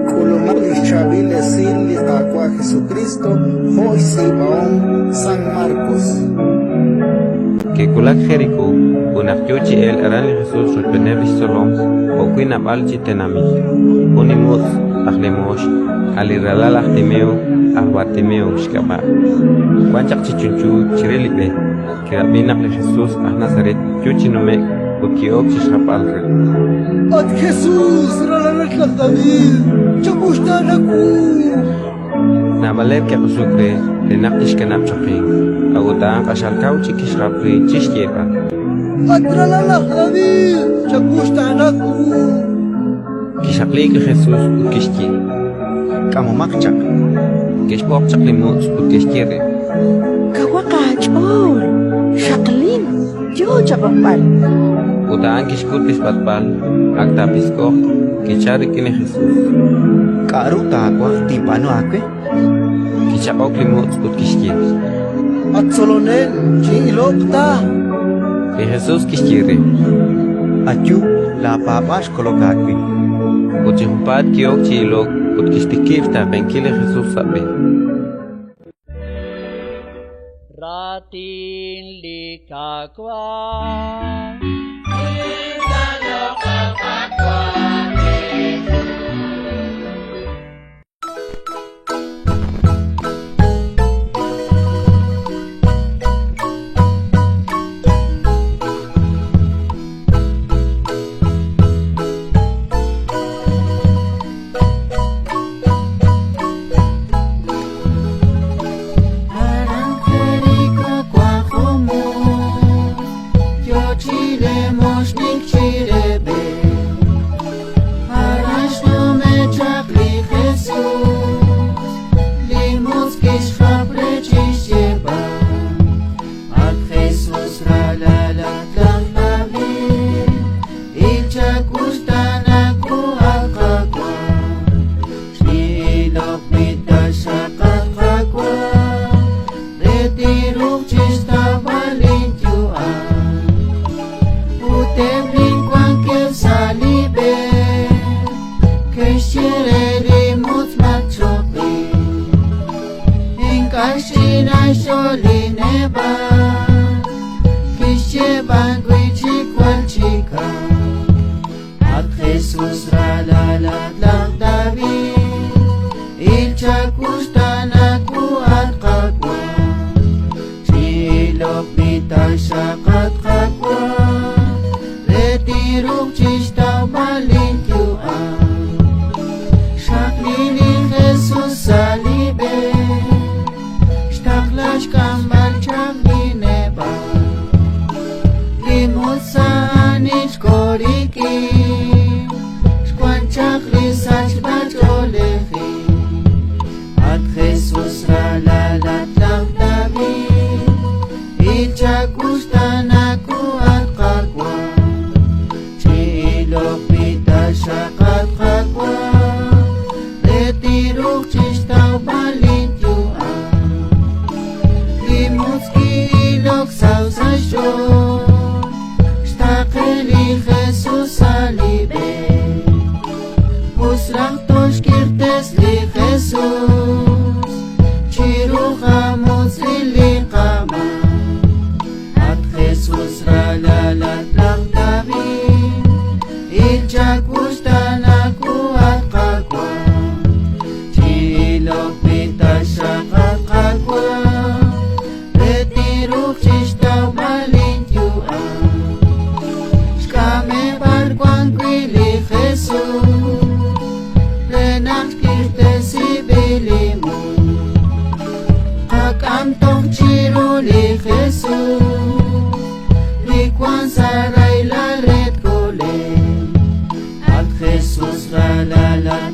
K'ulumaq li xChaab'il Esil li Qaawa' Jesukriist jo' xtz'iib'ahom San Markos. Ke'wulak Jerikó, ut naq yo chi elk aran li Jesus rochb'eeneb' li xtzolom jo'wi' naab'al chi tenamit, jun li mutz' aj lemoox, a' li ralal laj Timeo, aj Bartimeo xk'ab'a', wan chaq chi chunchu chire li b'e. Kirab'i naq li Jesus aj Nazaret yo chi nume'k ut ki'ok chi xjapb'al re. At Jesus, ralalat laj David, chawuxtaana wu! Naab'aleb' ke'q'usuk re, re naq tixkanab' choqink, a'ut a'an q'axal kaw chik kixjap re chi xyeeb'al. At ralal laj David, chawuxtaana wu! Kixaqliik li Jesus ut kixye. K'amomaq chaq. Ke'xb'oq chaq li mutz' ut ke'xye re. Kawaq aach'ool, xaqlin, yo chab'oqb'al. Ut a'an kixkut li xb'atb'al, ak taapisk'oq, kichalk rik'in li Jesus. K'aru taawaj tinb'aanu aawe? Kichaq'ok li mutz' ut kixye. At Tzolonel, chin'iloq ta. Li Jesus kixye re. Ayu, laapaab'aal xkolok aawe. Ut chi junpaat ki'ok chi ilok ut kixtikib' xtaaqenkil li Jesus sa' b'e. Raatin li Qaawa'. Aran Jerikó wank jun mutz', yo chi lemooxnik chire b'e. Aran xnume' chaq li Jesus, li mutz' kixjap re chi xyeeb'al: At Jesus, ralalat laj David, il chawuxtaana wu, at Qaawa'. Xniloq mitaxaq, at Qaawa', re tinruuq chixtawb'al linyu'am. Ut eb' li wankeb' sa' li b'e ke'xye re li mutz' matchoqi. Ink'a' xch'ina xch'ool li neb'a', kixye b'an wi' chik jwal chi kaw. At Jesus, ralalat laj David, il chawuxtaana wu, at Qaawa'. Ch'iloq mitaxaq, at Qaawa', re tinruuq chixtawb'al linyu'am. Xaqli li Jesus sa' li b'e, xtaqla xk'amb'al chaq li neb'a'. Li mutz' sa' aanil xko rik'in, xwank chaq li sachb'a-ch'oolejil. At Jesus, ralalat laj David, il chawuxtaana wu, at Qaawa'. Ch'iloq mitaxaq, at Qaawa', re tinruuq chixtawb'al linyu'am. Li mutz' ki'ilok saw sa' xch'ool, xtaaqe li Jesus sa' li b'e. Us raj toxkirtes li Jesus, chiru jamutz'il li qama. At Jesus, ralalat laj David, il chawuxtaana wu, at Qaawa'. Ch'iloq mitaxaq, at Qaawa', re tinruuq chixtawb'al linyu'am. Xk'ame b'ar wank wi' li Jesus, re naq xk'irtesib'il li mutz'. Qak'am toj chiru li Jesus, li wank sa' rahilal re tkole'q. At Jesus, ralalat